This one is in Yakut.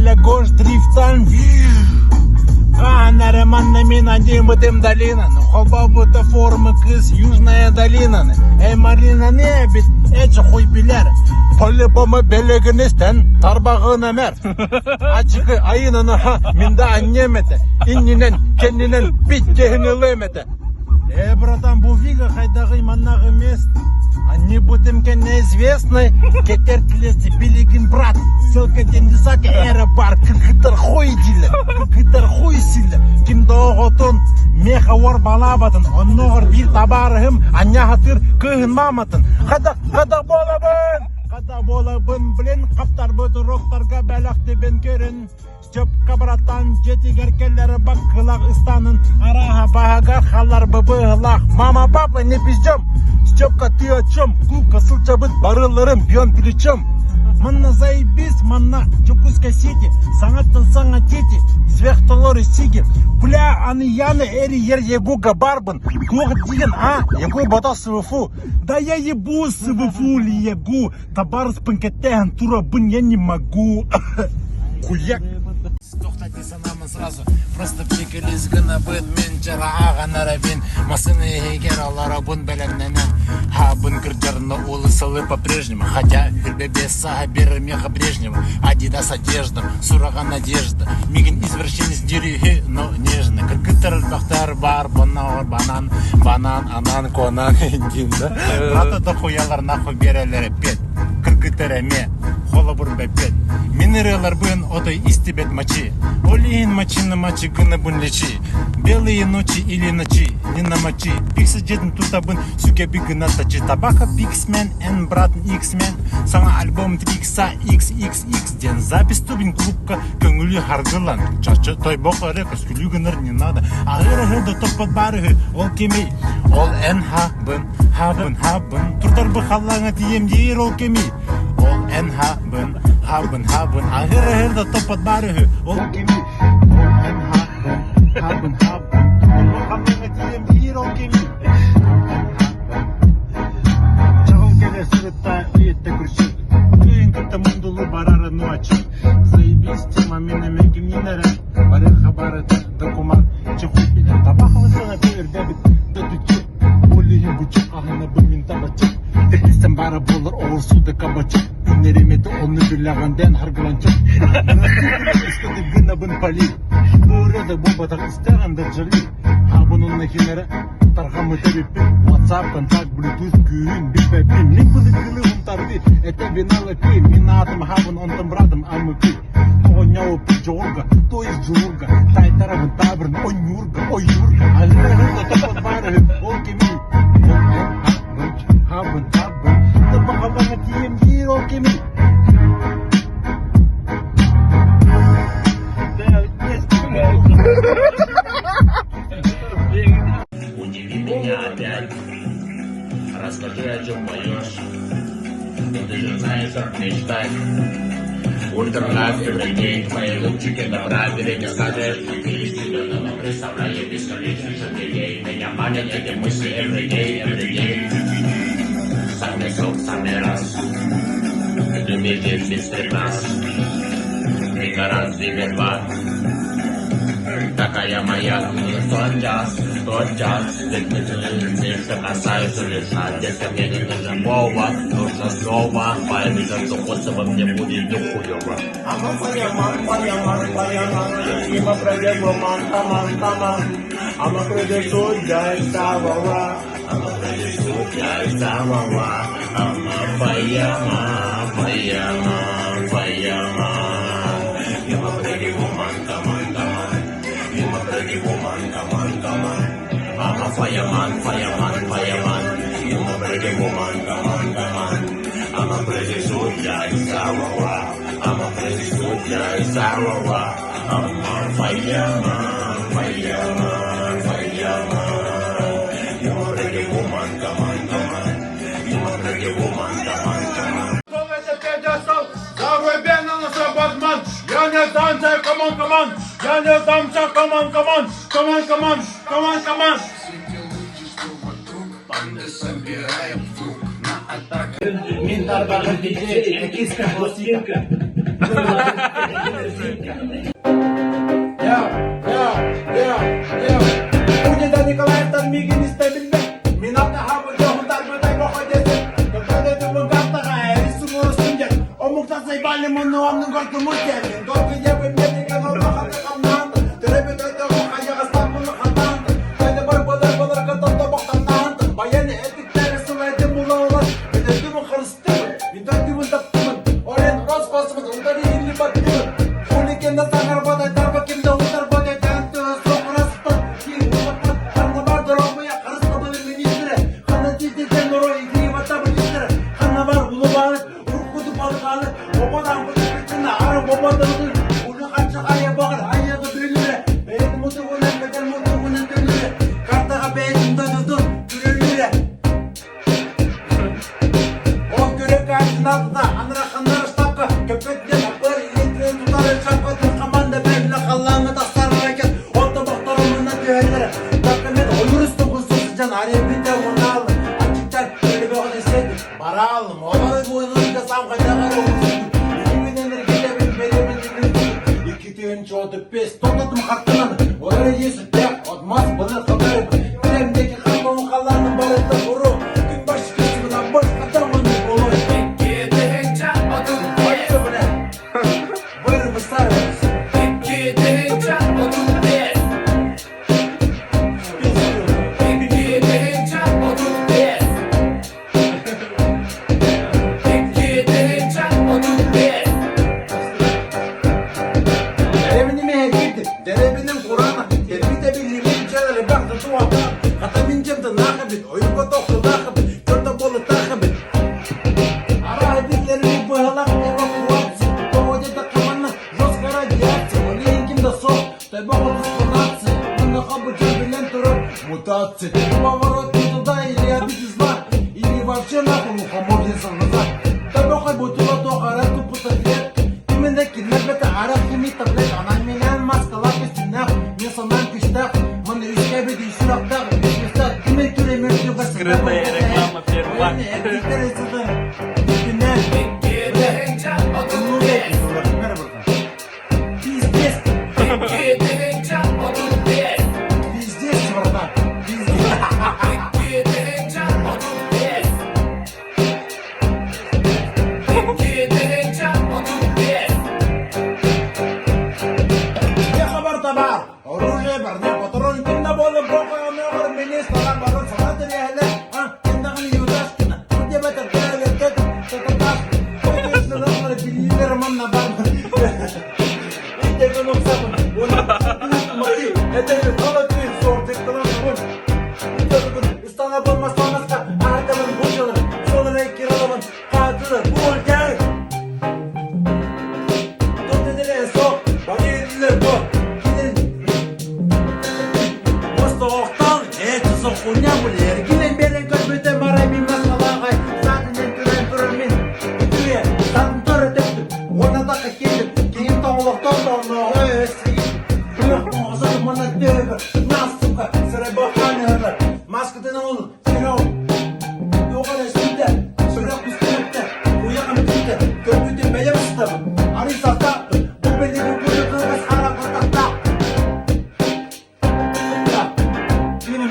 кэллэ Гош дрифтан Хаһан эрэ манна мин Андимытым долинаны Холбообута формы кыыс Южная долинаны Эй Маринаны эбит эчи хуй билэр По-любому белегин истэн тарбаҕын эмэр Ачыкы айынаны ха мин да анньыам этэ Иннинэн кэннинэн биттиһин ылыам этэ Э, братан, бу Вига хайдаҕый маннаҕы мест? Они бутым кэннэ известный, кетер тилести билигин брат, ссылка дендисака эра бар, кыргыттар хуй дииллэр, кыргыттар хуй сииллэр, ким да оҕотун меха уор балаабатын, оннооҕор биир табаарыһым анньа хатыр кыыһын мааматын, хада, хада буолабын, хада буолабын, блин, хаптарбыт уроктарга бэлэхтибин көрүн, Степка братан дьиэтигэр кэлэр баккылах ыстанын арааһа баһыгар халар быбыһылаах мама папа не пиздем Степка ты о чем клубка сылдьабыт барыларын бьем плечом манна заебись манна Дьокуускай сити саҥаттан саҥа тети сверхтолоры сиги бля аны яны эрийэр егуга барбын туох диэн а егу бата свфу да я ебу свфу ли егу Табаарыспын кэтээн турабын я не могу. Куяк. Тоқтати санамын сразу Просто приколись гынабын Мен жара ааҕан арабин Масына иһигэр аларабын бэлэмнэнэн Хабын кырдьарына уулуссалы по-прежнему Хотя хүрбэ без саха берер меха Брежнева Адидас одеждам, сураҕа надежда Мигин извращенец дирүһү, но нежно Кыргыттар элбэхтэр бар, банан, банан, банан, анан, конан диин да Брата дохуялар нахуй биэрэллэр эппиэт Кыргыттар эмиэ холобур бэппэт Мин ырыаларбын отой истибэт мочи Ол иһин мочины мочи гынабын лечи Белые ночи или ночи не намочи Пикси дьиэтин тутабын сүгэби гына тачы Табака Пиксмен эн брат Иксмен Саҥа альбом Трикса XXX диэн запись тубин клубка көҥүлү харгылан Чачы тойбох эрэ көскүлүү гынар не надо Аһыыр аһыыр да топпот баар үһү Ол кимий? Ол эн хабын хабын хабын Турдарбы халлааҥа тиийэм диир ол кимий? Ол эн хабын хабын хабын Аһыыр аһыыр да топпот баар үһү Ол кимий? Ол эн хабын хабын хабын Турдарбы халлааҥа тиийэм диир ол кимий? Чаҕыл кэлэ сырытта ийэттэ күрсүк Кыйын кытта мундулу барара нуачы Заебись тема мин эмэргимнин эрэ бары хабарыта докуман чехуй билэр табах ылысана үрдэбит дөтүччү ол иһин буччу хаһына мин табаччы Тэхтисэн баара буолар оҕурсу да кабачы Үннэримэти онну билэҕин дэн харгыланчы гынабын пали Бууря да буолбатах истэҕин да джали Хабын кимэрэ тарҕаммыта бүппүт WhatsApp, контакт, Bluetooth күүһүн билбэппин Мин былыргылыы умтарды этэ виналыкы Мин аатым хабын онтон братым амыкы Оҕонньооппут дьоҕурга, то есть дьулурга Таайтарабын таабырын онньуурга, ойуурга Аһыыр-аһыыр да топпот баар үһү ол кимий? Ол эн хабын, хабын, хабын Тырбаҕалаҥа тиийэм диир ол кимий? Удиви меня опять, расскажи, о чем поешь. Ну ты же знаешь, как мечтать. Ультралайф every day, твои лучики направили, не скажешь, ты себя, но представляю бесконечный жалей. Меня манят эти мысли every day, every day. Самый сок, самый раз. Это месяц без прикрас. Ты раз, тебе два. Такая моя тот час, тот час, что касается лишь детка, мне не нужен повод, нужно снова пообещать, что после во мне будет не хуёво. I'm a pretty woman, come on, come on. I'm a pretty woman, come on, come on. I'm a fireman, fireman, fireman. I'm a pretty woman, come on, come on. I'm a pretty soldier, Sawawa. I'm a pretty soldier, Sawawa. I'm a fireman, fireman, fireman. I'm a pretty woman, come on, come on. I'm a pretty woman, come on, come on. Я не сдамся, come on, come on! Я не сдамся, come on, come on! Come on, come on! Come on, come on! Мин тарбаҕым диджей, киска пластинка. Я, я, я, я. Унида Николаевтан миигин истэ билбэт. Мин алтаһабын дьоһунтарбытай бохо десин. Көппөдөтүмүн картаҕа эрис суҥуруссун диэн. Омуктар сайбаали мунну оннугар тумус диэн. Долгуйабын медикан олохаты хамнаан. Төрөбүт өтөҕү хайаҕастан муну хатаан. Хайдабар былыр былыргы тоттобохтаннаан. Баян этиктэри сылайдым була-ула. Өтөтүмүн харыстыбын. Үтөтүмүн таптыбын. Орен роспосмын утары илли баттыбын. Хулигенна саҥарбатай тарба кимде утарбатай тәнті соқырасыттан киң ұлықпат Ханна бар доробуя харыстабылы министрі Ханна тиздетен норо игриевата министрі Ханна бар улубаны уркуту балыканы ободан куту ары ободан уну канча ая багыр аяғы бөлүрө бэйин мутугунан бедер мутугунан төлүрө картага бэйин дойдутун күрөлүрө Ол көрө координатына анраханнар штабка көпөтүнөн аппар илиитинэн тутар шапкатын команда бэбиле халлааҥҥа тахсар экен отто бохторумунан түһэллэр документ ойур үстүн сылдьан аребите унаал аччыктар өлбөҕүн эсэд бараалым олору буйларга сам хайдагар илимин энергетебин беремин икки тыһыынча отут бес тототум хаттынан олар есүттэх отмас былыр хатарым Тиремдеки хаммамын халлааным барыта уру күн баш кысымына баш атамын болой 2 35. Бля. Вырвы 2 35. 2 35. 2 35. Дэрэбини дэрэбиним Курана, тербите билимин чалары бахты туата, хата минчем тынахабит, ойуга тохтулахабит, төртө болу тахабит. Ара битлерини быһалах эвакуация, проводит команда жесткая радиация, олейин кимде сок, тайба отуз Мына быча билен турар мутация. Поворот не туда или обиде зла, или вообще нахуй мухомор назад. Табахай бутула тохара тупу таблетка. Именно кинер арах хими таблет. Она меня маскалап үстінақ, мен санам күштақ. Мына үшке беті үш үш Кимен түрі Скрытая реклама первак. 2 35. Пиздец, 2 35. пиздец, братан, пиздец. 2 35. 2 35. Не хабар табар, оружие барне, патрон кимде болып боқой омеғыр министр барон салат рехле, а кимдагы юдашкина, где бетер келет билилер манна бар. Инде оксабын, оны это холодный сорт, Istana болмас артымын бучылыр, сонун киралымын, катылыр, булгар. Тут сок, багирлер бу. Кидин Мостоқтан, эти хуйня булер. Килен берен көрбөтө барай мин масқалағай. Сатынен түрен тұрыр Үтүре, сатын төрі төптүм. Орнатаққа келдім. Кейін тоңлықтан тоңлығы өсейін. Оғызын мына төгір. На, сука, сырай бақаныры. Маскатын ол, сирау. Доғара сүнді, сүрек күстіріпті. Уяғым күтті, көрбүтін бәйем ұстабын. Ары сақтаппын. Бұл белегі көрі қырғыз қара қыртақта. Benim